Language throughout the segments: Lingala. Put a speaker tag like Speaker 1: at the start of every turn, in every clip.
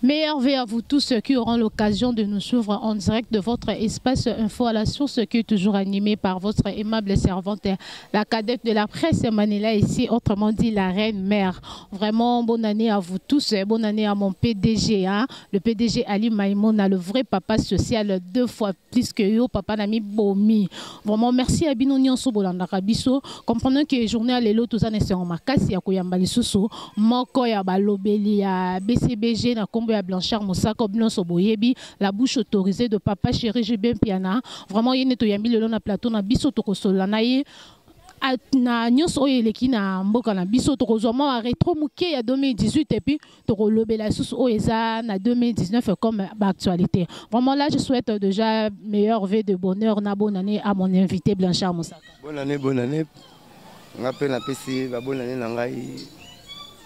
Speaker 1: Meilleurs vœux à vous tous ceux qui auront l'occasion de nous suivre en direct de votre espace Info à la source qui est toujours animé par votre aimable servante, la cadette de la presse Manila ici, autrement dit la reine mère. Vraiment, bonne année à vous tous et bonne année à mon PDG, hein, le PDG Ali Maïmona, le vrai papa social, deux fois plus que yo, papa Nami Bomi. Vraiment, merci à bino nyonso bolandaka biso. Comprenons que journée ya lelo toza na esengo makasi ya koyamba lisusu moko ya balobeli ya BCBG na kombo ya Blanchard Mosaka bino nyonso boyebi la bouche autorisée de papa chéri JB Mpiana. Vraiment ye nde toyambi lelo na plateau na biso, tokosolola na ye na nyonso oyo eleki na mboka na biso. Tokozwa mwa rétro moke ya 2018 et puis tokolobela lisusu oyo eza na 2019 comme baactualité. Vraiment là, je souhaite déjà meilleur vœu de bonheur na bonne année à mon invité Blanchard Mosaka.
Speaker 2: Bonne année, bonne année. Nga mpe napesi babonne année na ngai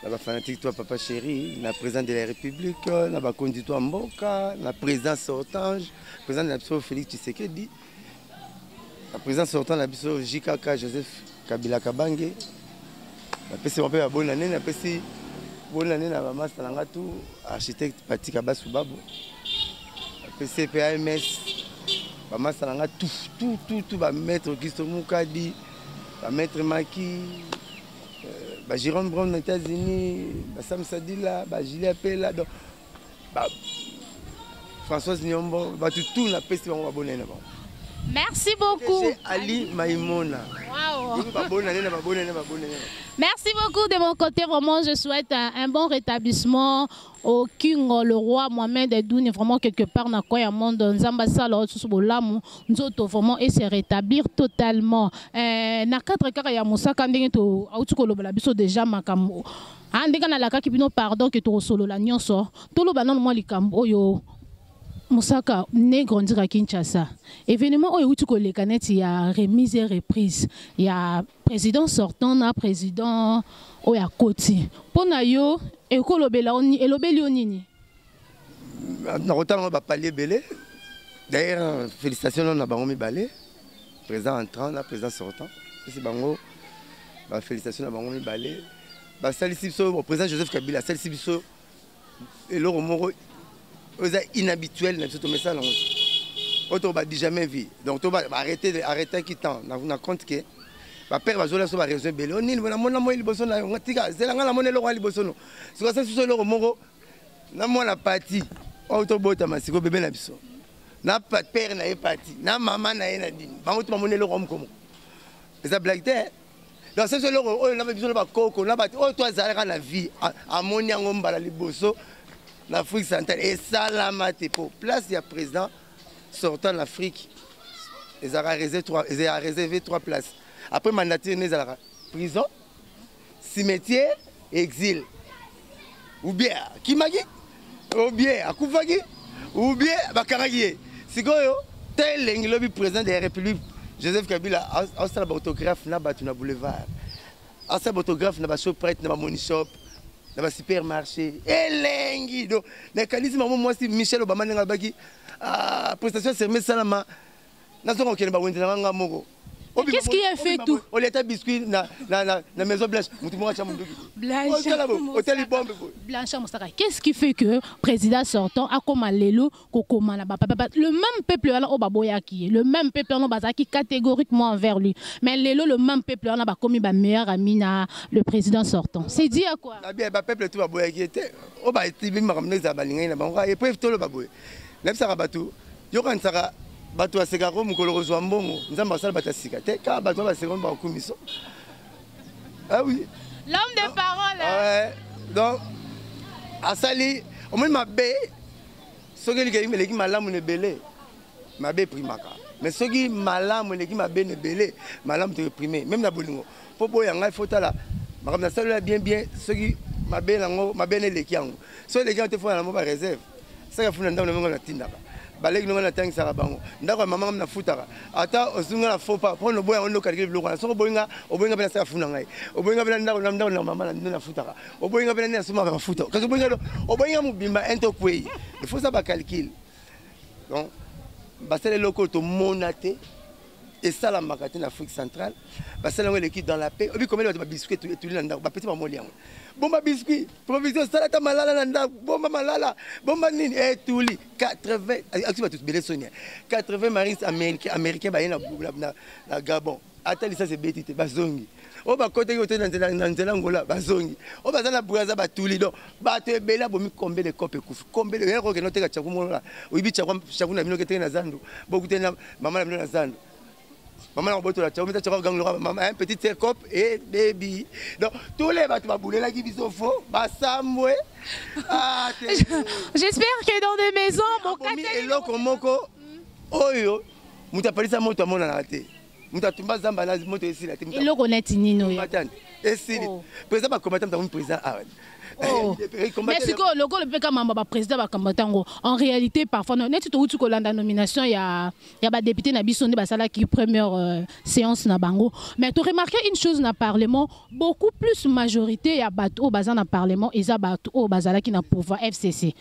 Speaker 2: na bafanatique to papa chéri, na président de la République, na bakonzi to ya mboka, na président sortant, président na biso Félix Tshisekedi, na président sortant na biso JKK, Joseph Kabila Kabange. Napesi bango mpe babonne année. Napesi bonne année na bamasta na nga tu, architecte Patika Basubabo. Napesi mpe ams bamasta na nga tout, tout, tout, tout, bamaître Auguste Mukadi, bamaître Maki, bajérôme Brown na États-Unis, basam Sadila, bajulia Pela, donc Françoise Nyombo, bato tout, napesi bango babonne année na bango.
Speaker 1: Merci beaucoup.
Speaker 2: Ali Maïmona.
Speaker 1: Wow.
Speaker 2: Bonne année, bonne année, bonne année.
Speaker 1: Merci beaucoup de mon côté. Vraiment, je souhaite un bon rétablissement au King, le roi Mohamed Edouni. Vraiment, quelque part, dans quoi il y a monde, Nzambe asala, bolamu, nzoto, vraiment, et se rétablir totalement. Na cadre kaka ya Mosaka, ndenge to, auti kolobela biso déjà makambo. Ah, ndenge nalakaki bino, pardon, que tosolola nyonso. Toloba nano mwa likambo oyo. Mosaka né grandir à Kinshasa. Événement oyo euti koleka neti ya remise et reprise ya président sortant na président oyo akoti. Mpo na yo ekolobela elobeli yo nini?
Speaker 2: Nakotala ngo bapali ebele. D'ailleurs, félicitation na bango mibale, président entrant na président sortant. Esi bango bafélicitation na bango mibale. Basalisi biso, président Joseph Kabila asalisi biso eloko moko oyo eza inhabituel na biso, tomesala yango oyo to badi jamais vu. Donc to baarrêté, arrêtaki temps na compte ke bapère bazola so baraison ebele. O nini namona moi liboso na yo, tika zela nga namona eloko wana liboso no. Sikoyo asali biso eloko moko na mwana pati oyo tobotama sikoyo, bebe na biso, na père na ye pati, na mama na ye na dini, bango to bamoni eloko moko moko. Eza blague te. Donc c'est eloko oyo na biso na bakoko na bato oyo to azalaka na vie amoni yango mbala liboso na Afrique centrale. Esalama te, po place ya président sortant na Afrique ezalaka réservé trois places après mandature ne: ezalaka prison, cimetière, exil. Ou bien akimaki, ou bien akufaki, ou bien bakangaki ye. Sikoyo te elengi, lobi président de la République Joseph Kabila asala baautographe na bato na boulevard, asala baautographe na baShoprite, na baMoney Shop, na basupermarché. Elengi. Donc nakanisi mamo mwasi Michel Obama ndenge alobaki prestation serment esalama, nazonga kokende bawenze na nga moko.
Speaker 1: Qu'est-ce qui a fait tout?
Speaker 2: Oliata biscuit na Maison Blanche, mutu moko atya monduki. Otali bombe.
Speaker 1: Blanchard Mosaka, qu'est-ce qui fait que président sortant akoma lelo kokoma na bapapa? Le même peuple wana oyo baboyaki ye, le même peuple wana bazalaki catégoriquement envers lui, mais lelo le même peuple wana bakomi bameilleur ami na le président sortant. C'est dit à quoi?
Speaker 2: Bien, bapeuple tout baboyaki ye te. Oyo batibi makambo nde ezala balingaki na bango. Epreuve, toloba boye, nayebisaka bato, yokanisaka bato basekaka mokolo kozwa mbongo. Nzambe asala bato ya sika te, kaka bato baseka bakomiso. Ah oui.
Speaker 1: L'homme de parole.
Speaker 2: Ouais. Donc asali omoni mabe, soki eleki malamu na ebele, mabe eprimaka. Mais soki malamu eleki mabe na ebele, malamu toeprime. Même na bolingo, mpo boya ngai, faut tala makambo nasalela bien bien. Soki mabe nango, mabe na eleki yango, soki eleki yango te, faut na mo baréserve. Saka funa ndako na ngo natindaka baleki nonga, natangisaka bango ndako ya mama ngam, nafutaka. Ata osunga na faux pas mpo noboya yango, ndokalikili biloko wana. Soki oboyinga, oboyinga mpe nasaka funa ngai, oboyinga mpe na ndako, na ndako na mama nde nafutaka, oboyinga mpe na nde nasomaka mafuta. Kasi oboyinga, oboyinga mobimba un to kwei. Il faut ça bacalcule. Donc basala eloko oyo tomona te. Esalamaka te na Afrique centrale. Basala yango eleki dans la paix. Obi komeli bato babiscuit etuli na ndako, bapeti bamoli yango. Bomba biscuit, provision, sala ata malala na ndako, bomba malala, bomba nini, etuli. 80, akisi bato ebele soni. 80 marines américain baye na Gabon. Ata lisasi ebeti te, bazongi. Oyo bakotaki ote na nzela Angola, bazongi. Oyo baza na Brazza, batuli. Donc bato ebele abomi combien de cope ekufi, combien de yako okende oteka chaku moko, oyibi chaku na bino keteke na zandu, bokuteli na mama na bino na zandu. Mama na kobotola chaku, meta chaku gangu loka mama, un petit tiers cope et baby. Donc tous les bato babulelaki biso faux, basambwe. Ah,
Speaker 1: j'espère que dans des maisons,
Speaker 2: bomi eloko moko oyo moto apalisa moto amonanaka te. Moto atumba zamba na moto esila te.
Speaker 1: Eloko neti nini oyo?
Speaker 2: Esili. Président bakomata moto akomi président awa.
Speaker 1: Oh. Mais sikoyo lokolo mpe kamamba baprésident bakamba ntango en réalité parfois neti touti kolanda nomination ya badéputé na biso nde basalaki première séance na bango, mais toremarqué une chose: na parlement, beaucoup plus majorité ya bato oyo baza na parlement eza bato oyo bazalaki na pouvoir, FCC.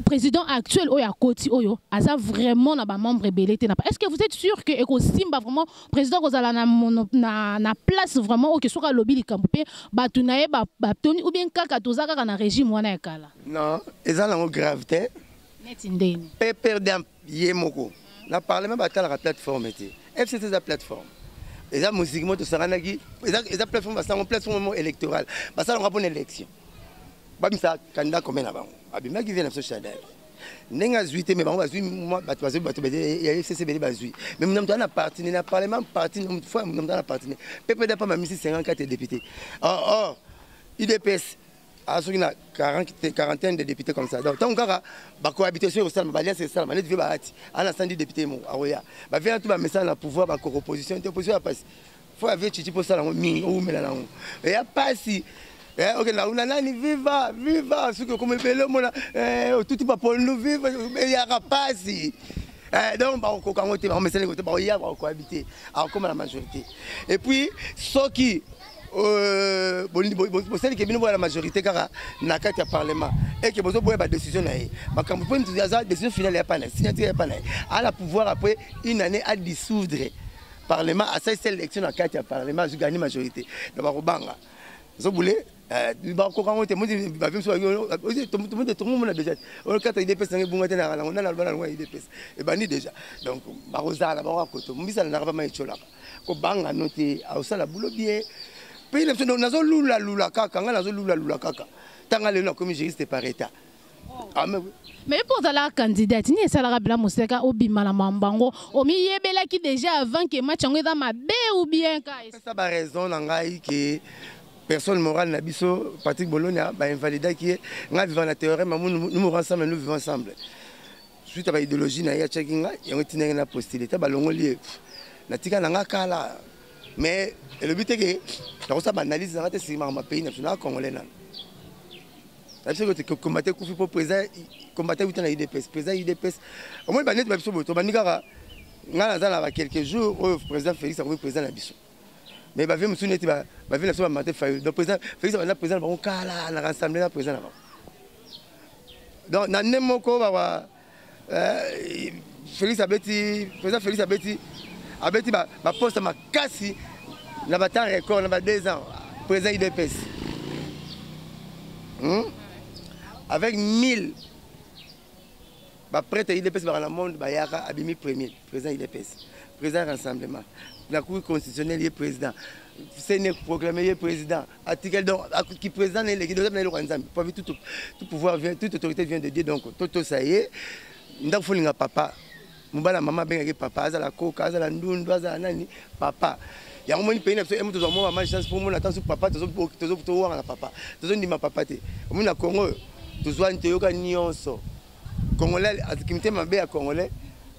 Speaker 1: Président actuel oyo akoti oyo aza vraiment na bamembre ebele te. Est-ce que vous êtes sûr que ekosimba vraiment, président kozala na place vraiment oyo ke soki alobi likambo mpe bato na ye batoni, ou bien kaka toza kaka na régime wana ya kala?
Speaker 2: Non, eza nango grave te.
Speaker 1: Neti ndeni?
Speaker 2: PPRD ye moko na parlement batalaka plateforme te. FCC eza plateforme, eza musique mo tosanganaki, eza plateforme. Basango plateforme mo électorale, basalanga mpona élection, babimisa candidat commun na bango. Abimaki vie na biso Shadary ndenge azwi te, me bango bazwi bato, bazwi bato ya FCC ebele bazwi. Mais moto aza na parti na parlement, parti fo moto aza na parti PPD pa mamisi 54 député. Or UDPS soki na 41 de députés comme ça. Donc ntango kaka bacohabitation ekosalama, baalliance esalama, neti vie baati ana 110 député moko akoya, bavie tu bamesana na pouvoir, bakoko opposition te. Opposition ya pasi, fo avie chichi mpo osala yango mingi, owumela nango eya pasi. Ok, nauna nani, viva viva, soki okoma ebele omona otuti bapondu, viva eyaka pasi. Donc bakokoka yango te, bakomesana te, bakoya bakocohabite, akokoma na majorité. Et puis soki bosaliki bino boya na majorité kaka na kati ya parlement eke bozoboya badécision na ye, makambo mpo aza décision finale ya pa na signature ya pa na ye, ala pouvoir après une année à dissoudre parlement, asalisi élection na kati ya parlement, azwi gagné majorité. Donc bakobanga zobule, bakoka yango te. Tomomona déjà oyo kata UDPS nango ebunga te, nango nana aloba na longo ya UDPS ebandi déjà. Donc bakozala bango akoto mbisala naka pama etiolaka kobanga no te, aosala boulot bien pays na biso. Donc nazolulalula kaka, ngai nazolulalula kaka ntanga lelo nakomi juriste par état.
Speaker 1: Mais mpo ozalaka candidate nini esalaka bila moseka obima na mambo yango, omiyebelaki déjà avant ke match yango eza mabe ou bien ka?
Speaker 2: Esa baraison na ngai ke personne morale na biso Patrick Bologna bainvalidaki ye. Ngai vivant na théorème, nous mourons ensemble, nous vivons ensemble, suite à baidéologie na ye atiaki ngai yango, etindaki na postule te, balongoli ye, natika na nga kala. Mais elobi te ke nakosala baanalyse na nga te nsima makambo ya pays na biso. Naa congolais nano na biso combattre kufi mpo président combattre wuta na UDPS, président UDPS. Omoni baneti ba biso boye, tobandi kaka. Ngai naza na ba quelques jours oyo président Félix akomi président na biso, mais bavie mosusu neti bavie na biso bamartin Fayulu. Donc président Félix abanda président na bango kala na rassemble na président na bango. Donc na nde moko bawa Félix abeti, président Félix abeti baposte makasi na batemps record na ba 2 ans. Président UDPS, Avec 1000 baprêtre UDPS baka na monde bayaka, abimi premier président UDPS, président rassemblement na cour constitutionnelle, ye président CENI proclamé ye président article. Donc qui président na eleki na eloko ya Nzambe po tout pouvoir vient, toute autorité vient de Dieu. Donc totosa ye. Ndako folinga papa mobala, mama abengaki papa, azala koka, azala ndundu, azala nani, papa. Yango moni pays na biso emo tozwa mwa mama chance mpo mona ata papa towanga na papa, tozondima papa te. Omoni na Congo oyo tozwani, toyoka nyonso. Congolais aziki mitema mabe ya congolais,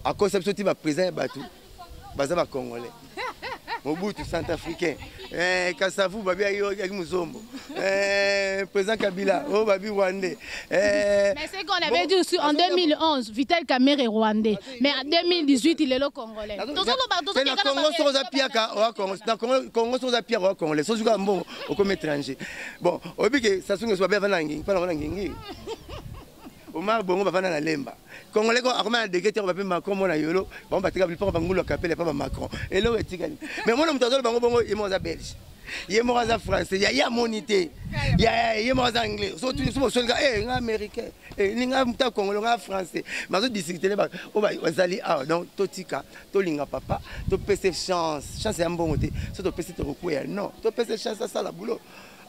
Speaker 2: akosa biso ti baprésident ya bato baza bacongolais. Mobutu centrafricain, Kasavu babi ayaki mozombo, président Kabila oyo babi rwandais.
Speaker 1: Mais c'est qu'on avait dit aussi en 2011, Vital Kamerhe est rwandais, mais en 2018 il est le congolais.
Speaker 2: Na Congo soki oza piaka oya Congo, na Congo soki oza piaka oya congolais, soki ozuka mbongo okomi étranger. Bon, oyebi ke Sassou Nguesso babi ava na ngingi mpa nango na ngingi. Omar Bongo bavanda na Lemba. Congolais ko akoma na degré te bape Macron mona yolo, bango batika biloko bangulu kapele pa ba Macron. Eloko etikali. Mais mona moto azolo bango bongo ye moko aza belge. Ye moko aza français, ya ye amoni te. Ya ye moko aza anglais. So tu so bosolika eh nga américain. Eh ni nga muta congolais nga français. Mais azo discuter ba o ba bazali awa donc totika tolinga papa, topesa chance. Chance ya mbongo te. So topesi tokokwea. Non, topesa chance asala boulot.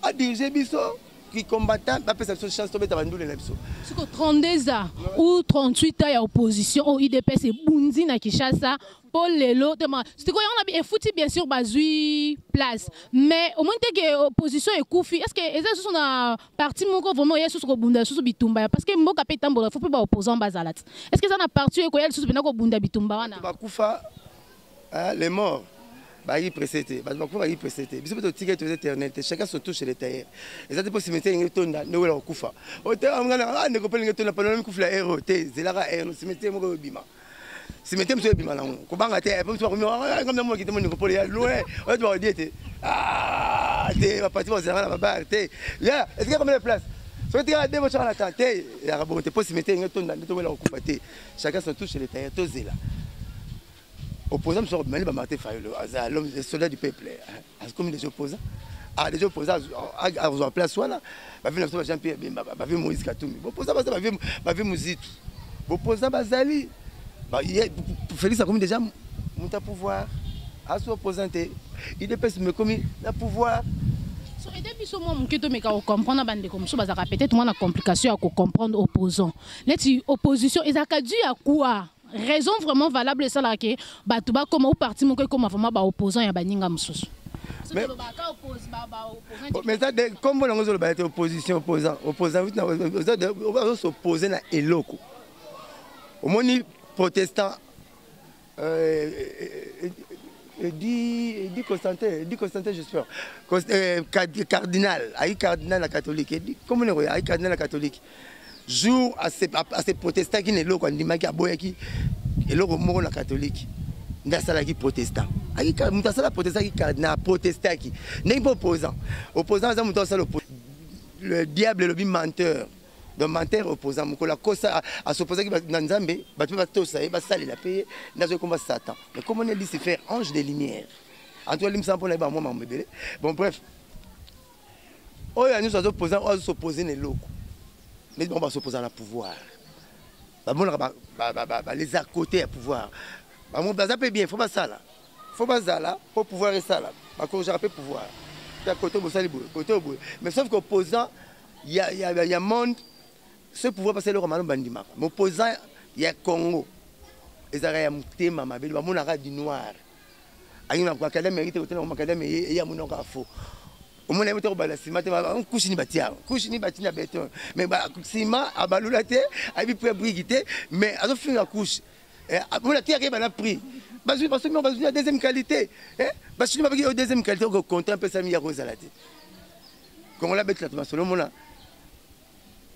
Speaker 2: A diriger biso ki combattant bapesa biso chance tobeta bandule na biso.
Speaker 1: Siko 32 ans ou 38 ans ya opposition oyo UDPS ebundi na Kinshasa mpo lelo tema sikoyo yango na efuti bien sûr bazwi place, mais omoni te ke opposition ekufi? Est ce que eza lisusu na parti moko vraiment oya lisusu kobunda lisusu bitumba ya, parce que mboka mpe etambola, faut mpe baopposant bazala ti? Est ce que eza na parti oyo ekoya lisusu mpena kobunda bitumba wana?
Speaker 2: Bakufa, les morts bayaki pressé te, bato bakufa bayaki pressé te. Biso mpe totikali, toza éternel te. Chacun son tour chez les tailleurs. Eza te mpo cimetière elingi etonda nde wela kokufa. Oteangana ndeko mpe elingi etonda mpona mikufula ero te. Zelaka ero, cimetière moko ebima, cimetière mosusu ebima nango. Kobanga te po mosusu bakomi ngamna moki te. Mondeko polo ya loin oyo to bakodie te te baparti bazelanga na babare te. Ya etika combien de place soki tikaka de botyaka na temps te, eyaka bongo te mpo cimetière elingi etonda nde towela kokufa te. Chacun son tour chez les tailleurs. Tozela opposant mosusu akobima. Nde bamartin Fayulu aza l'homme, le soldat du peuple, akomi déjà opposant. Ah, déjà opposant azwa place wana. Bavi na biso ba Jean Pierre Bemba, bavi Moïse Katumbi, boposant baza, bavi Muzitu, boposant bazali. Félix akomi déjà moto ya pouvoir, azo opposant te. UDPS mekomi na pouvoir.
Speaker 1: So ede biso mwa moke tomeka kocomprendre. Bandeko mosusu bazalaka peut-être mwa na complication ya kocomprendre opposant. Neti opposition ezalaka dû ya quoi? Raison vraiment valable esalaka ke bato bakoma ou parti moko ekoma vraiment baopposant ya baninga mosusu?
Speaker 2: Mais eza kombo nango ozoloba ete opposition, opposant, opposant azos'oppose na eloko. Omoni protestant, Edi Constantin, Edi Constantin, j'espère. Cardinal, ayi cardinal na catholique. Edi, comment on ayi cardinal na catholique? Jour à se protestaki na eloko andimaki, aboyaki eloko moko na catholique, nde asalaki protestant. Moto asala protestaki cardinal, aprotestaki ndenge mpe opposant. Opposant aza moto asala le diable elobi menteur. Donc menteur, opposant, mokolo akosa, asopposaki na Nzambe, bato mpe batosa ye, basalela mpe ye, nde azoki komba Satan. Mais komoni Lucifer, ange de lumière. En tout cas limbisa mpona yeba mwa makambo ebele. Bon, bref, oyo ya nyonso azoposa, oyo azos'oppose na eloko, neti bango bas'opposa na pouvoir, bamonaka les à côté ya pouvoir. Bango baza mpe bien, faut basala, faut bazala mpo pouvoir esala, bakorigaka mpe pouvoir ya côté bosali boye, côté boye. Mais sauf que opposant ya monde, ce pouvoir basala eloko malamu, bandimaka. Mais opposant ya Congo ezalaka ya motema mabe, bamonaka du noir. Ayi na macadam te, kotela macadam eya monoko afo. Omona ye te kobala nsima te, couche ni batia, couche ni bati na béton, mais nsima abalula te, ayebi prix brique te, mais azofinga couche. Mona tiaka ye bana prix, bazwi, basomi, bazwi ya deuxième qualité, basuni babaki oyo deuxième qualité. Oko contrat mpesami ya kozala te. Kongola abetela to masolo, omona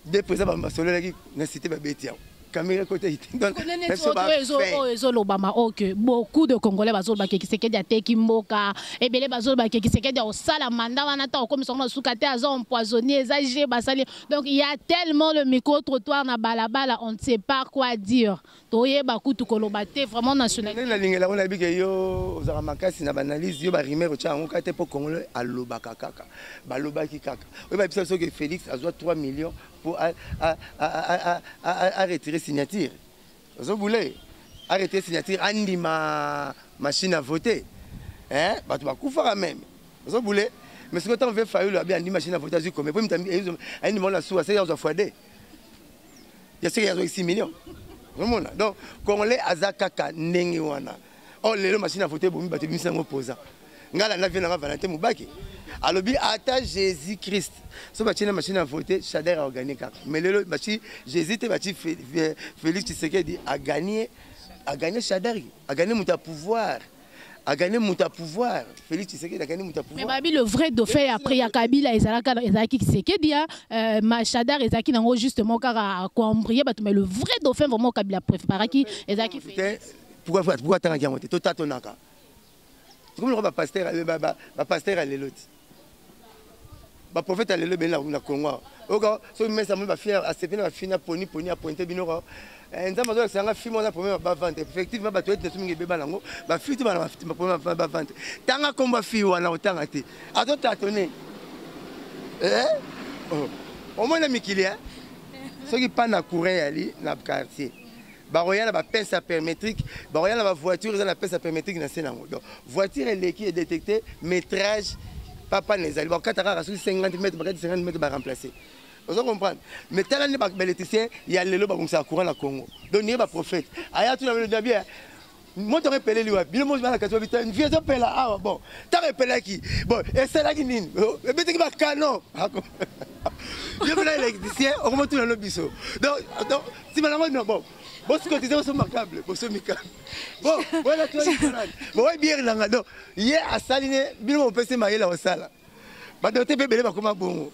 Speaker 2: de président basololaki na cité, babeti yango caméra kota.
Speaker 1: Oyo ezolobama oyo ke beaucoup de Congolais bazoloba ke Tshisekedi ateki mboka. Ebele bazoloba ke Tshisekedi akosala mandat wana ta okomisa ngo na suka te, aza empoisonné, eza je basali. Donc il y a tellement le micro trottoir na balabala, on ne sait pas quoi dire, toyeba kutu koloba te vraiment national.
Speaker 2: Ndenge nalingela ngo, nayebi ke yo ozalaka makasi na baanalyse, yo barumeur otya yango kaka te, mpo Congolais alobaka kaka, balobaki kaka. Oyo babisa soki Félix azwa 3 millions mpo aretirer signature, ozobule aretirer signature, andima machine à voter, bato bakufaka même, ozobule. Mais soki ntango ve Fayulu abi andi machine à voter, azwi combien? Po ayindima na suka seki azwa fois 2 ya soki azwaki 6 millions. Ozomona, donc Congolais aza kaka ndenge wana. Or lelo machine à voter ebomi bato, ebimisi yango opposant. Ngai landa vie nanga, Valentin Mobaki alobi ata Jésus Christ so batie na machine à voter, Shadary aogagner kaka. Mais lelo batie Jésus te, batie Félix Tshisekedi agagner, agagner Shadary, agagner moto ya pouvoir, agagner moto ya pouvoir. Félix Tshisekedi agagner moto ya pouvoir.
Speaker 1: Mais babi le vrai dauphin après ya Kabila ezalaka, ezalaki Tshisekedi. Ya Shadary ezalaki nango justement kaka koembrouiller bato, mais le vrai dauphin vraiment Kabila préparaki ezalaki.
Speaker 2: Pourquoi atangaki yango te? Totatonaka tokomi lokola bapasteur, bapasteur ya lelo ti. Baprophète ya lelo ebele na Congo awa. Oyoka soki mesa amoni bafille asepeli na bafille na poni poni apointe bino ka eh, Nzambe azolakisa nga fille moko aza problème ya bavente. Effectivement bato ete naso mingi ebeba nango bafille to bana problème ya bavente. Tanga nkombo ya fille wana otanga te, azotatone eh? Oh. Omoni na mikili eh? Soki panne na courant eyali na quartier, bakoya na bapince apermétrique, bakoya na bavoiture eza na pince apermétrique na se nango. Donc voiture eleki edétecte métrage, papa na ezali bakata kaka soki 50 mètre, bakati 50 mètre, baremplace. Ozo comprendre? Mais tala nde baélectricien ya lelo babongisaka courant na Congo. Donc niye baprophète aya tuna bino bien moto yango epeleli wapi? Bino moto bana kati babita vie ezopela awa. Bon, ntango epelaki, bon, esalaki nini? Ebetaki bacanon. Yo mpena électricien okomotuna no biso. Donc nsima nango no, bon, bosikotize, bosomba câble, bosomi câble, bon, wana boye biere nanga. Donc ye asali ne bino bopesi mayele kosala. Badocteur mpe ebele bakoma bongo.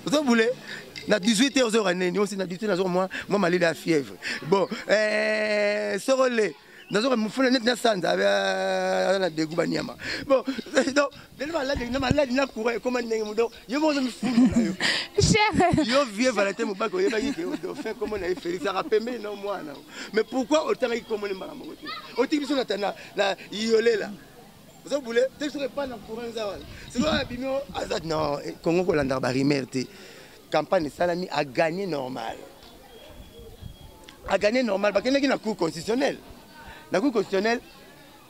Speaker 2: Ozobule na 18 heures, ozoyoka nini osi na 18 nazoka mwa malili ya fièvre. Bon, soko le nazoka mofuna neti na sanza aza na degu baniama. Bon, donc lelo maladi na maladi na courant ekoma ndenge mo. Donc yo moko ozomifulu na yo. Yo vie Valentin Mobaki, oyebaki ke dauphin kombo na ye Félix aka pembeni na mwana, mais pourquoi otangaki kombo ne mbala moko te? Otiki biso na yolela, ozobule te soki epai na courant eza wana. Sikoyo abimi aza non Congo kolandaka barumeur te. Campagne esalami, agagné normal, agagné normal. Bakendaki na Cour constitutionnelle. Na Cour constitutionnelle,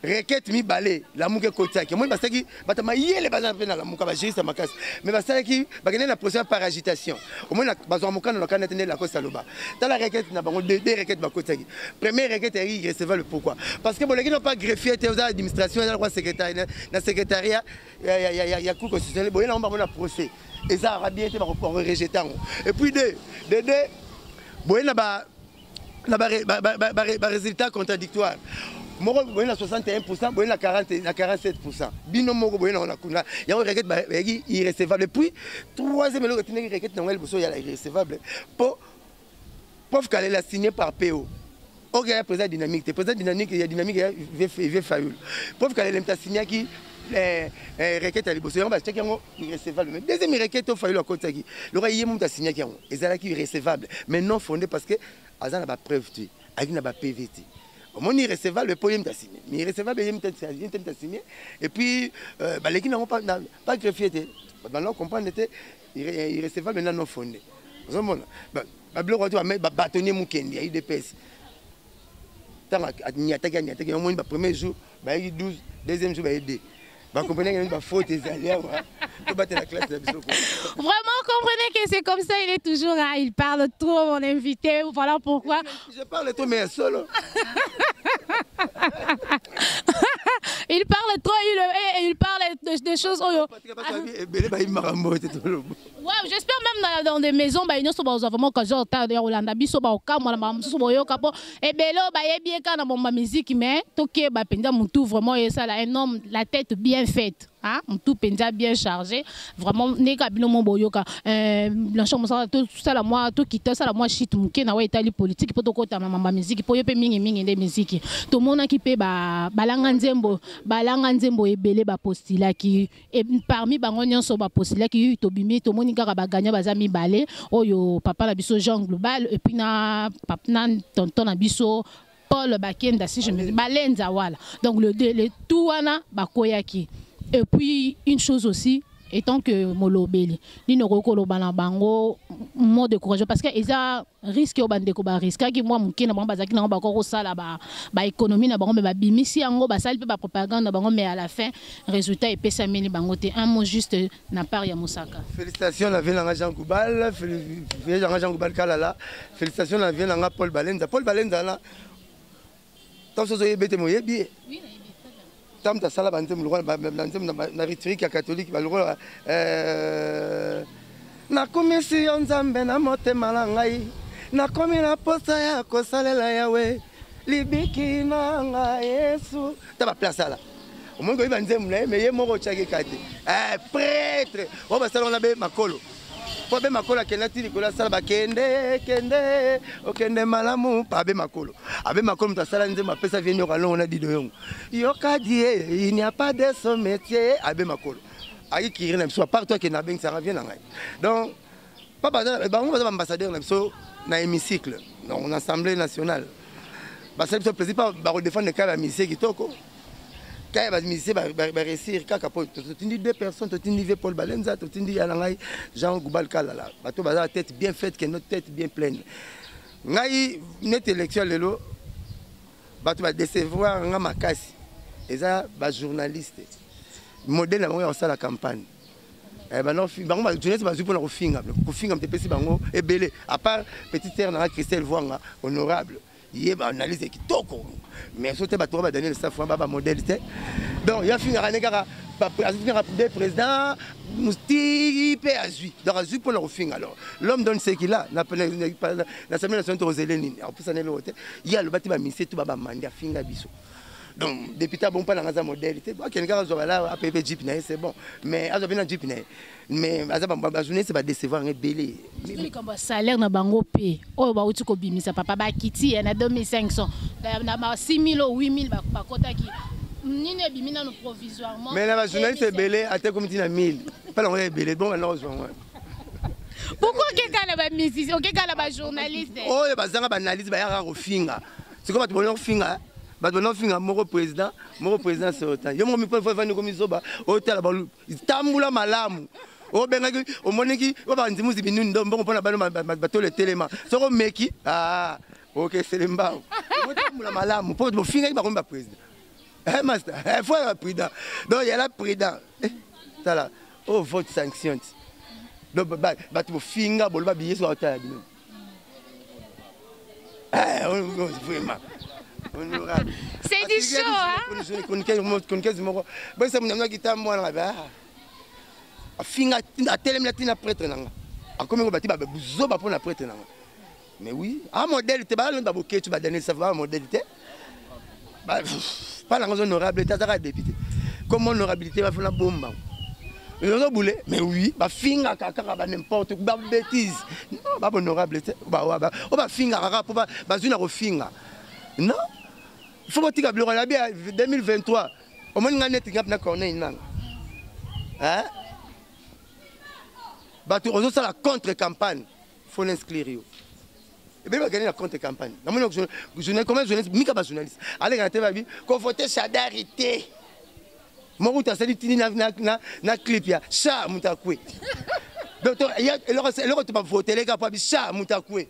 Speaker 2: requête mibale Lamuka ekotiaki. Omoni, basalaki bato mayele baza mpe na Lamuka, bajuriste makasi, mais basalaki, bakende na procédure par agitation. Omoni, bazwaka mokano na kanda te nde lakosi aloba. Tala requête na bango, deux requêtes bakotiaki. Première requête eyaki irrecevable. Pourquoi? Parce que boleki no pas greffier te, oza administration, eza lokwa secrétaire na secrétariat ya Cour constitutionnelle. Boye nango bango na procès ezalaka bien te, bakorejeter yango. Et puis deux, boye na ba na barésultat contradictoire. Moko boye na 61, boye na 40, na 47. Bino moko boye na kuna yango, requête bayaki irrecevable. Et puis troisième eloko etindaki requête nango ya liboso ya irrecevable, po prof Kalela signé par po oyo ya président dynamique te, président dynamique ya dynamique ya vieux Fayulu. Prof Kalela moto asignaki requête ya liboso, yango batiaki yango irrecevable. Mais deuxième requête oyo Fayulu akotiaki, lokola ye moto asignaki yango, ezalaki recevable mais non fondé, parce que aza na bapreuve te, ayaki na baPV te. Omoni, irrecevable mpo ye moto asigne, mais irrecevable ye moto asigne. Et puis baleki nango pas greffier te, banda comprendre te, irrecevable na non fondé. Ozomona babiloko wati babâtonnier Mokendi ya UDPS, ntango aniataki aniataki, omoni, bapremier jour bayaki 12, deuxième jour baye 2. Bacomprenez que bafaute ezali awa, tobatela classe na biso.
Speaker 1: Vraiment, comprenez que c'est comme ça, il est toujours là, il parle trop, mon invité. Voilà pourquoi.
Speaker 2: Je parle trop, mais solo.
Speaker 1: Il parle trop, il parle des choses oyo.
Speaker 2: Ebele bayimaka mbo te tolobo.
Speaker 1: Ouais, j'espère même dans des maisons, bah, ils sont vraiment occasion ya kolanda biso, baokamwa na makambo mosusu boyoka, mpo ebele oyo bayebi ye kaka na bomba musique, mais tokeba mpenza motu vraiment esala un homme la tête bien faite, hein? Motu mpenza bien chargé vraiment ndenge bino mo boyoka. Blanchard Mosala, tosala mwa tokita, osala mwa shit moke na wa etali politique mpo tokotama mamba musique, mpo yo mpe mingimingi nde musique. Tomonaki mpe balanga nzembo, balanga nzembo ebele bapostulaki. Et parmi bango nyonso bapostulaki, tobimi tomoni kaka bagagnant baza mibale, oyo papa na biso Jean Global et puis na tonton na biso Paul Bakenda, si je me Balenza. Voilà, donc le tout wana bakoyaki. Et puis une chose aussi, étant que molobeli nini okoki koloba na bango, mot de courage, parce que eza risque oyo bandeko bariskaki mwa moke na bango bazalaki nango, bakoki kosala baéconomie na bango, mais babimisi yango, basali mpe bapropagande na bango, mais à la fin résultat epesameli bango te. Un mot juste na part ya Mosaka.
Speaker 2: Félicitations na vie nanga Jean Goubal, vie nanga Jean Goubal Kalala. Félicitations na vie nanga Paul Balenza. Paul Balenza na ntango soso oyebi ete moyebi ye, ntango moto asala banzembo lokola banzembo na rhétorique ya catholique, balokola "Nakomisi yo Nzambe na motema na ngai, nakomi na posa ya kosalela Yawe libiki na ngai Yesu", ta baplace ala omoni koyeba nzembo na ye, mais ye moko otiaki ka te prêtre oyo basala wana be makolo, mpo abe makolo akenda ti likolo, asala bakende kende okende malamu pa abe makolo. Abe makolo moto asala nzembo apesa vie nyoka longo na dido yongo, yoka die, il n'y a pas de ce métier. Abe makolo. Ayikiri na biso, apart akende abengisaka vie na ngai. Donc papa, bango baza baambassadeur na biso na hémicycle, donc na Assemblée nationale. Basali biso plaisir mpa bakodefendre kaka bamusicien kitoko, kaka bamusicien baréussir kaka po totindi deux personnes: totindi ve Paul Balenza, totindi ya na ngai Jean Goubal Kalala. Bato baza la tête bien faite, kendo tête bien pleine. Ngai neti élection lelo, bato badecevoir nga makasi, eza bajournaliste. Modèle na bango ya kosala campagne, bango bajournaliste bazwi mpona kofinga, kofinga moto epesi bango ebele. À part petite sœur nanga Christelle Voanga, honorable, ye baanalyse kitoko, mais so te bato oyo badaniel Safu ba bamodèle te. Donc ye afingaka ne kaka, afingaka de président ti mpe azwi. Donc azwi mpona kofinga. Alors l'homme donne ce qu'il a. Na Assemblée nationale, tokozele nini? Akopesana eloko te. Ye aloba te bamisie to babamandi, afinga biso. Donc député abon mpa nanga aza modèle te. Akende kaka azwa bala apepe jeep na ye, c'est bon, mais azwa mpe na jeep na ye. Mais aza bajournaliste badecevoir nga ebele.
Speaker 1: Likambo ya salaire na bango mpe oyo bauti kobimisa, papa, bakiti ya na 2500 na ba 6000 o 8000 bakotaki nini, ebimi nano provisoirement.
Speaker 2: Mais na bajournaliste ebele ate komi ntina 1000 mpa nango ebele. Bon, banda kozwa ngo.
Speaker 1: Pourquoi okeka na bamusicien, okeka na bajournaliste?
Speaker 2: Oyo bazanga baanalyse, bayaka kofinga. Sikoyo bato bona kofinga, bato bana kofinga moko président, moko président sortant. Yo moko mifandi komizoba, otala tambula malamu. Obengaki, omoniki oyo bandimusi binuni ndo mbongo mpona bano batolo etelema. Soki omeki okesele mbao, otambula malamu mpo bofingaki bakomi baprésident. Master, faut ya prudent. Donc yala prudent. Tala oyo vote sanction ti. Donc bato bofinga, boloba biyesu, baotala bino vraiment honorable.
Speaker 1: C'est du chaud, hein?
Speaker 2: Chroniqueuse moko boyisa munanga kitambo wana ba afinga, atelemi ntina prêtre nanga, akomi ko bati babuzoba mpo na prêtre nanga. Mais oui, a modèle te. Balonda baboketu, badaniel Safu ba modèle te. Pa nango honorable te, azaka député comme honorabilité bafuna bomba ozobule. Mais oui, bafingaka kaka ba n'importe babêtise. Non, bahonorable te oyo bafingaka kaka mpo bazwi na kofinga. Non, faut botika biloko na bia 2023. Omoni ngai neti ngapi na Corneille nanga, bato ozosala contre campagne, faut l'inscrire. Yo ebele bakende na contre campagne. Namoni combien journaliste mika bajournaliste aleka na te, babi kovote Shadari te. Moko kutu asali tini na clip ya cha moto akwe. Donc eloko to bavoteleka mpo abi cha moto akwe.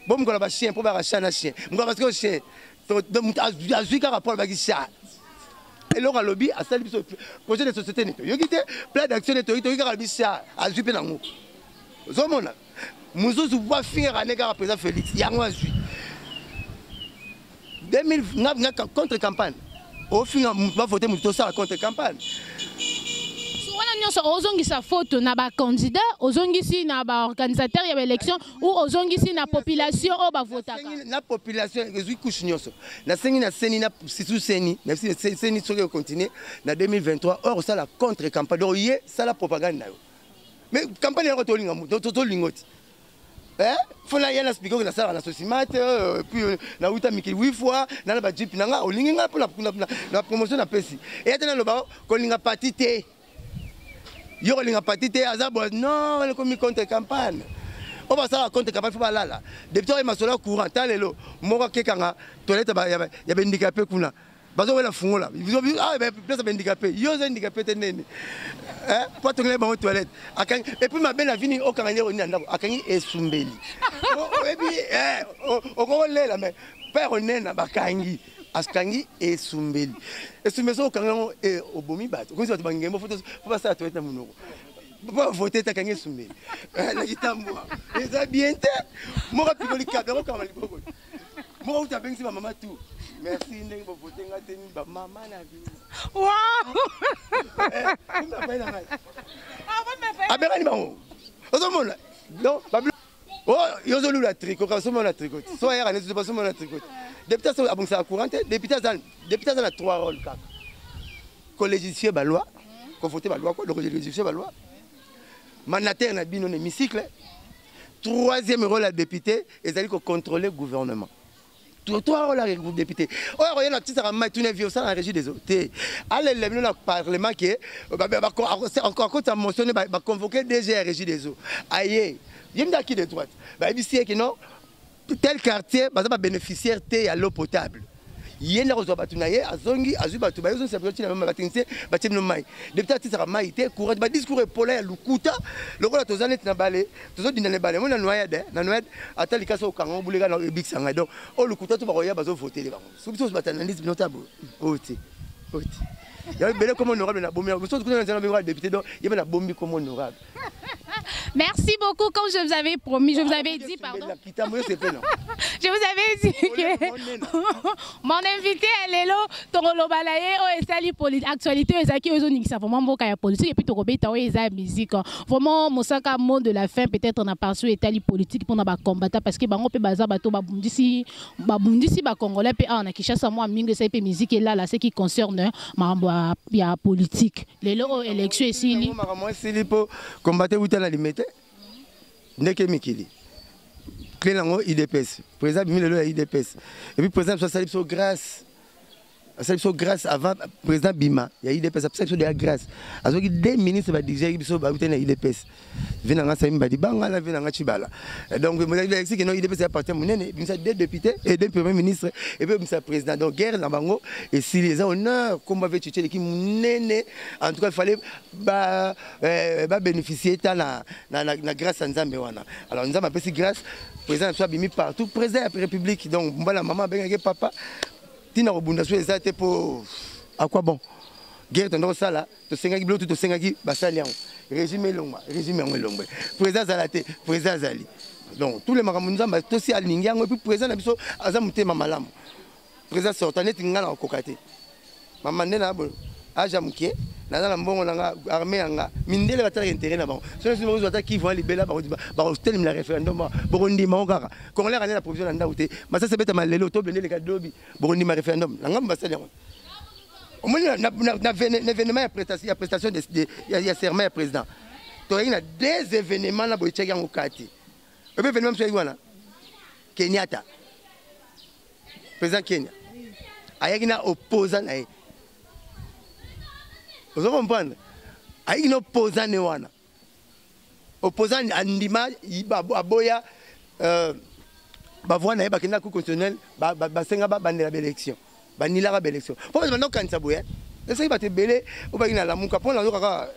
Speaker 2: Bo mokolo bachien mpo baka chat na chien mokolo, parce que chien azwi kaka mpo alobaki chat. Eloko alobi asali biso projet de société ne toyoki te, plan d'action ne toyoki, toyoki kaka alobi chat, azwi mpe nango. Ozomona mosusu bafingaka ne kaka président Félix, yango azwi 2000 contre campagne. Ofinga bavote motu, tosala contre campagne.
Speaker 1: Wana nyonso ozongisa faute na bacandidat, ozongisi na baorganisateur ya baélection ou ozongisi na population oyo bavotaka?
Speaker 2: Na population ezwi couche nyonso. Nasengi na CENI, na surtout CENI, na CENI, soki ocontinue na 2023 or osala contre campagne, donc ye sala propagande na yo, mais campagne yango tolinga tolingo ti fona ye na expliquer oyo nasalaka na Socimat, puis nauta mikili huit fois nana bajeep na nga. Olingi nga mpo na promotion napesi eya te. Naloba kolinga parti te, yo kolinga parti te, aza bo non, ekomi contre campagne. Oyo basalaka contre campagne fo balala député oyo masolo ya courant. Ta lelo moko akekanga toilette ya bahandicapé kuna, bazowela fungola place ya bahandicapé. Yo oza handicapé te nene po atongela bango toilette akangi. Et puis mabe na vini okanga nde oni na ndako, akangi esumbeli. Oyebi okokolela, mais père onena bakangi, akangi esumbeli. Esumbeli soki okanga yango, obomi bato, okomisi bato bangembo. Fo basala toilette na monoko po bavote te. Akangi esumbeli na kitambwa, eza bien te. Moko apikoli câble, akokanga liboko. Moko uti abengisi bamama tu: "Merci ndenge bovote nga te, bamama na bino."
Speaker 1: Wow!
Speaker 2: Abengani bango. Ozomona, donc yo ozolula tricot, kasi osomona tricot so ayaka neti basomona tricot. Député abongisaka courant te. Député aza na trois rôle kaka: kolégifie baloi, kovote baloi, kolégifie baloi, mandataire na bino na hémicycle. Troisième rôle ya député ezali kocontrôler gouvernement. Trois rôle ya député oyo akoya na tisaka mai, tuna vie osala na Régie des eaux te. Alela bino na parlement ke akota motion, baconvoquer DG ya Régie des eaux. Aye, ye nde aki de droite, bayebisi ye ke non, tel quartier baza babénéficiaire te ya l'eau potable. Ye nde akozwa bato na ye, azongi, azwi bato, bayozongisa biso ntina batechnicien, batie bino mai. Député atisaka mai te, courant, badiscours epola ya lukuta, lokola toza neti na bale, tozodinda na ebale. Moi na noyade, na noyade, ata likasi okanga obuleka na ebikisa ngai. Donc oyo lukuta to bakoya, bazovotele bango. So biso bato analyse bino ta boye, oyo te, oyo te, ya ebele comme honorable na bombi biso kuna na nzela bengo député. Donc ye mpe na bombi comme honorable.
Speaker 1: Merci beaucoup. Comme je vous avais promis, je vous avais dit, pardon. Je vous avais dit que mon invité est lelo, tokoloba na ye oyo esali actualité ezalaki oyo ezoningisa vraiment mboka ya politique, et puis tokobeta oyo eza musique. Vraiment, Mosaka, mot de la fin peut-être na partie etali politique mpona bacombattant, parce que bango mpe baza bato babundisi, babundisi bacongolais mpe awa na Kinshasa mwa mingi, esali mpe musique elala. Ce qui concerne makambo ya politique lelo oyo, élection esili.
Speaker 2: Makambo esili mpo combattre wuta na Limete ndeke mikili clé nango UDPS. Président bimi lelo ya UDPS, et puis président biso asali biso grâce, asali biso grâce avant président bima ya UDPS, apesaki biso deya grâce, azwaki deux ministres badirigaki biso, bauti na UDPS, vi nanga Sami Badibanga na vi nanga Tshibala. Donc elakisi ke no UDPS ya parti monene, ebimisa deux députés et deux premier ministre, et puis ebimisa président. Donc guerre na bango esili, eza honneur. Komba ve Tshitshi eleki monene. En tout cas, il fallait babénéficier ta na grâce ya Nzambe wana. Alors Nzambe apesi grâce, président na biso abimi partout, président ya République. Donc mbala mama abengaki papa, ntina kobunda so eza te, mpo à quoi bon guerre? Tondo kosala, tosengaki biloko tu, tosengaki basali yango, régime elongwa, régime yango elongwe, président azala te, président azali. Donc tous les makambo Nzambe tosi alingi yango. Et puis président na biso aza motema malamu. Président sortant, neti nga na kokoka te, mama nde na boye, age ya moke, naza na mbongo nanga, armée yanga, mindele batalaka intérêt na bango. Soki bozwa ata Kivu libela, bakotelemela référendum, bokondima ngo kaka. Congolais akande na provision na ndako te, masasi ebetama lelo, toblende eleka lobi, bokondima référendum na ngambo basali yango. Omoni na événement ya prestation ya serment ya président, toyaki na deux événements na boye, tiaki yango kati. Oyebi événement mosusu yaki wana? Kenyatta, président Kenya, ayaki na opposant na ye. Ozo comprendre? Ayaki na opposant ne wana, opposant andima, aboya bavoix na ye, bakenda Cour constitutionnelle, basenga babandela baélection, banilaka baélection. Mpo bato banda kokanisa boye, esaki bato ebele oyo baki na Lamuka, mpo nazo kaka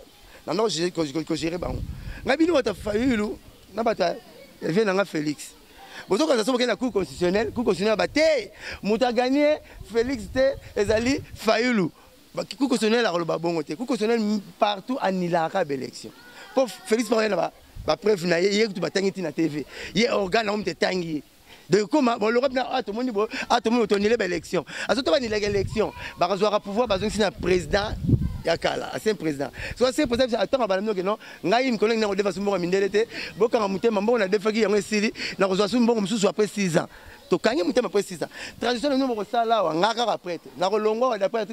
Speaker 2: nanda kogérer bango. Ngai bino bato ya Fayulu na bato ya vie nanga Félix, bozokanisa so bokende na Cour constitutionnelle, Cour constitutionnelle bate moto aganye Félix te, ezali Fayulu. Cour constitutionnelle akoloba bongo te. Cour constitutionnelle partout anilaka baélection, mpo Félix mpo na bapreuve na ye, ye kutu batangi ntina TV, ye organe yango moto etangi ye. Donc koma boloko bina a tomoni bo a tomoni tonile baélection, azo to banilaka élection, bakazwaka pouvoir, bazongisi na président ya kala, ancien président. So ancien président atanga bana minoke non, ngai mikolo ngi nakodefa su mbongo mindele te, bokanga motema, mbongo nadefaki yango esili, nakozwa su mbongo mosusu après 6 ans. Tokangi motema, après 6 ans transition na bino bokosala awa, nga kaka après te nakolongwa. D'après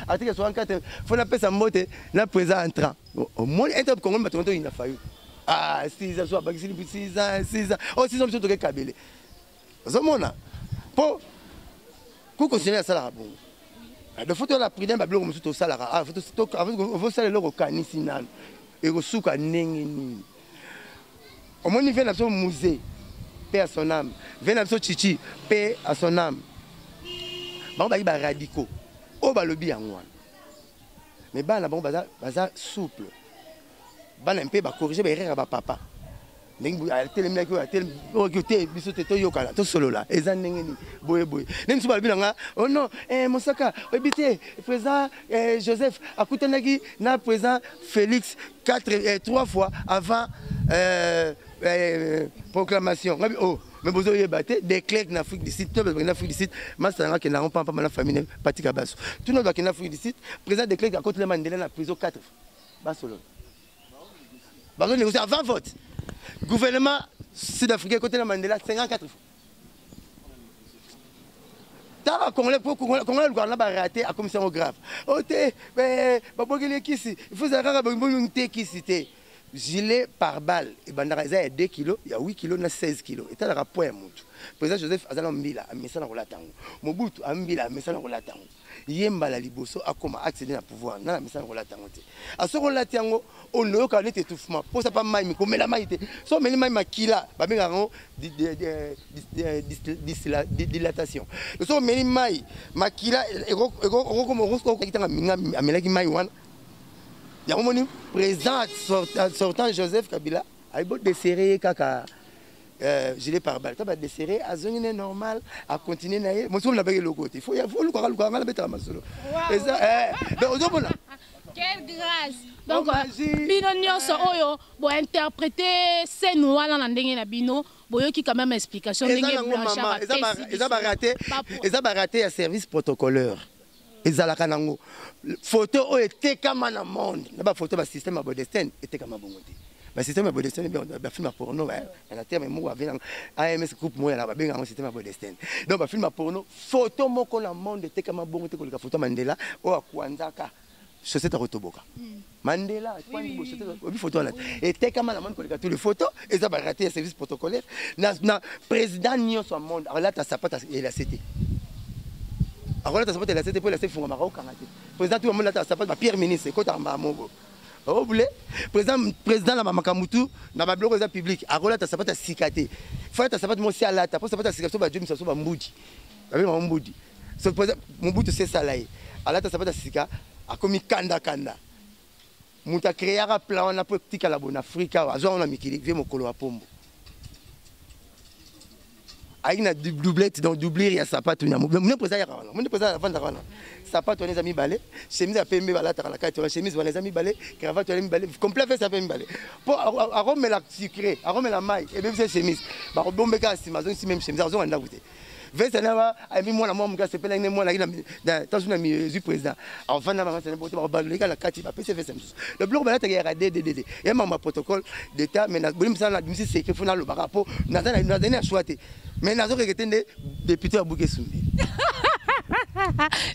Speaker 2: article 64, fo napesa mbote na président entrant. Omoni ete Kongo bato toyina Fayu, ah, 6 ans, so abakisili 6 ans, 6 ans oh, 6 ans biso tokekabele. Ozomona, mpo Cour constitutionnelle asalaka bongo. Donc faut tola prudent, babiloko mosusu tosalaka, osala eloko okanisi nano ekosuka ndenge nini. Omoni vie na biso Mzee, paix à son âme, vie na biso Tshitshi, paix à son âme, bango baki baradicaux oyo balobi yango wana, mais bana na bango baza souple, bana mpe bacorriger baerreur ya bapapa ndenge atelemelaki oyo te. Biso te toyokana, tosolola, eza ndenge nini boye boye. Ndenge mosusu balobi na nga: oh non, Mosaka, oyebi te, président Joseph akutanaki na président Félix 4, 3 fois avant proclamation. Ngabi oh, mais bozoyeba te, de Klerk na Afrique du Sud, to bakende Afrique du Sud, masa nanga akenda yango pampamba na famille Patika baso tuna, bakende Afrique du Sud, président de Klerk akotela Mandela na prison 4, basolola, bazonégocier avant vote. Gouvernement sud-africain côté na Mandela 54 fois. Tala Congolais, po Congolais alukaka na baraté, akomisi yango grave. O te, babokeli ekisi, il faut ezala kaka te, kisi te. Gilet pare-balles ebandaka eza ya 2 kilo, ya 8 kilo na 16 kilo, etalaka poids ya mutu. President Joseph aza na mbila, amesana kolata yango. Mobutu ambila, amesana kolata yango. Ye mbala liboso akoma accéder na pouvoir, nana amesana kolata yango te. Asoki olati yango, onoyoka neti étouffement, posa pa mai, komela mai te. So omeli mai, makila, babengaka yango dilatation. Soki omeli mai, makila okokoma okokitanga minga amelaki mai wana. Yango moni président sortant Joseph Kabila ayi bodesserrer ye kaka gilet pare-balles. Ta badesserrer, azongi ne normal, acontinue na ye. Mosuku nabaki eloko te, faut lukaka lukaka nga nabetaka masolo eza. Donc ozomona.
Speaker 1: Quelle grâce! Donc bino nyonso oyo bointerpréter scène wana na ndenge na bino, boyoki quand même explication ndenge Blanchard.
Speaker 2: Eza baraté ya service protocolaire. Ezalaka nango photo oyo etekama na monde na bafoto, basystème ya Bodestein etekama bongo te. Basystème ya Bodestein, bafilm ya porno na terme moko babenga AMS groupe moko yana, babenga yango système ya Bodestein. Donc bafilm ya porno, photo moko na monde etekama bongo te koleka photo ya Mandela oyo akwanzaka chaussette akotoboka. Mandela obi photo wana etekama na monde koleka tous les photos. Eza baraté ya service protocolaire. Na président nyonso ya monde akolata sapato elase te, akolata sapato elase te, mpo elase efungamaka, okanga te. Président tu amoni alata sapato, bapremier ministre ekotaka mbala moko obule. Président na bamakambo tu na babiloko eza public, akolata sapato ya sika te. Fo alata sapato moko si alata, mpo sapato ya sika so bajomisa so bambudi, babengaka mbudi. So Mobutu se esala ye alata sapato ya sika, akomi kandakanda. Moto acréaka plan wana mpo etikala bona Afrika awa, azwa wana mikili vie mokolo ya pombo ayaki na doublette, donc doublure ya sapato na mone. Président yaka wana, mone président avandaka wana, sapato wana eza mibale, chemise ya pembe balataka na kati wana, chemise wana eza mibale, cravate wana mibale, complet veste ya pe mibale, mpo akomela sucré, akomela mai, ebebisa chemise, bakobombeka nsima, azongisi même chemise, azonga ndako te. Veste na ayembi mwana mwa moke asepelaki ne mwana aki tasu na zwi président avanda bangasana bote, bakobaloleka na kati, bapesi veste mosusu. Le biloko balataka yaka ddddd ya mambo ya protocole d'état. Mais boli misala na bimisi secret, fo nalobaka mpo nazali na choix te, mais nazokeke te nde député ya Buke Sumbi.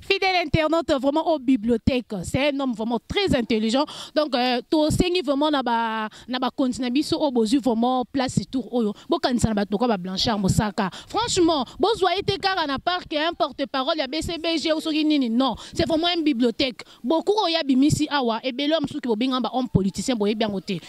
Speaker 1: Fidèle internaute, vraiment aux bibliothèques. C'est un homme vraiment très intelligent. Donc, tosengi vraiment na ba continent biso au bozu vraiment place tour oyo. Bokanisa na bato ba Blanchard Mosaka. Franchement, bozwa été kaka na parc un porte-parole ya BCBG ou soki nini, non. C'est vraiment une bibliothèque. Beaucoup oya bimisi awa ebele mosusu ki bobenga ba homme politicien boyebi yango te.